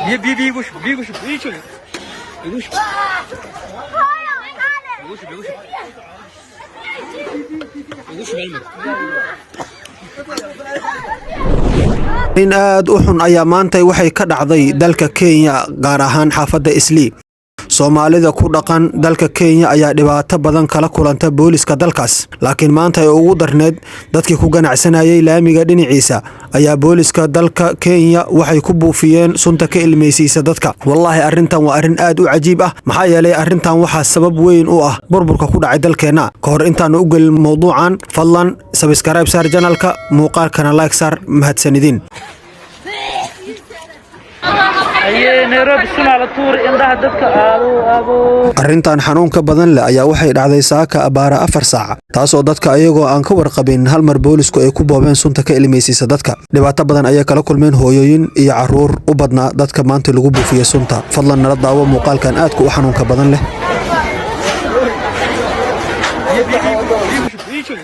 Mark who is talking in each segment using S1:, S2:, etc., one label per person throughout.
S1: Biyo biyo biyo igu shub, biyo igu shub, ii shub. Igu shub. Igu shub, igu shub. Igu shub hal mar.
S2: In aad u xun ayaa maantay waxay ka dhacday dalka Kenya, gaar ahaan xaafadda Islii. Soomaalida ku dhaqan dalka Kenya ayaa dhibaato badan kala kulanta booliska dalkaas, laakiin maanta ay ugu darneed dadkii ku ganacsanayay laamiga dhinaciisa ayaa booliska dalka Kenya waxay ku buufiyeen sunta ka ilmaysiisa dadka. Wallaahi, arrintan waa arrin aad u cajiib ah, maxaa yeelay arrintan waxaa sabab weyn u ah burburka ku dhacay dalkeenna. Ka hor intaanu u gelin mowduucan, fadlan subscribe saar channelka, muuqaalkana like saar. Mahadsanidin.
S3: Ayee, Nairobi sunaa la tuuri indhaha dadka, aabo aabo.
S2: Arrintan xanuunka badan leh ayaa waxay dhacday saaka abaara 4 saac, taasoo dadka ayagoo aan ka warqabin hal mar boolisku ay ku boobeen sunta ka ilmaysiisa dadka. Dhibaato badan ayay kala kulmeen hooyooyin iyo caruur u badnaa dadka maanta lagu buufiyey sunta. Fadlan nala daawo muuqaalkan aadka u xanuunka badan leh.
S1: Biyo biyo biyo igu shub, ii shub.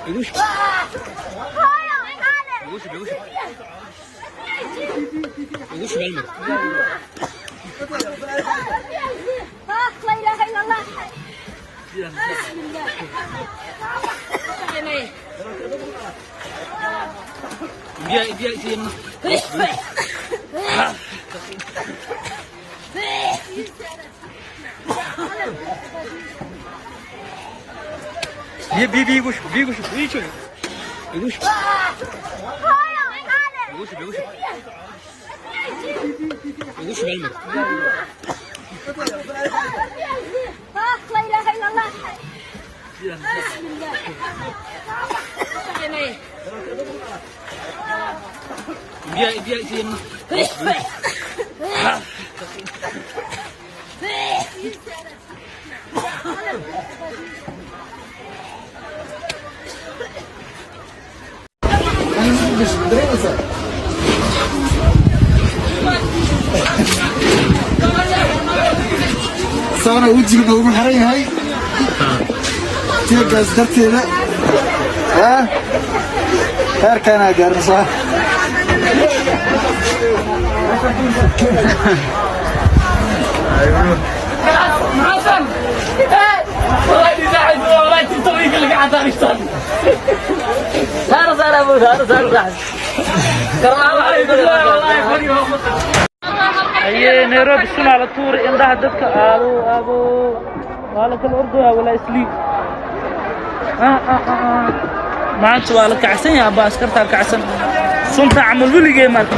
S1: Igu shub. Igu shub, igu shub. Igu shub hal mar.
S4: لا اله الا الله، بسم الله.
S1: Biyo biyo biyo. Biyo biyo biyo igu shub, biyo igu shub, ii shub. Igu shub. Igu shub, igu shub. Igu shub hal mar.
S4: لا اله الا الله، بسم الله.
S1: Biyo biyo biyo.
S5: Saana wejiga noogu xiran yahay teargas darteeda. Heerkaanaa gaarna soo.
S3: Ayee, Nairobi sunaa la tuuri indhaha dadka, aabo aabo. Waa la kala ordoyaa walaa Islii. Maanta waa la kacsan yahay, abba, askartaa kacsan sunta camal weligee marka.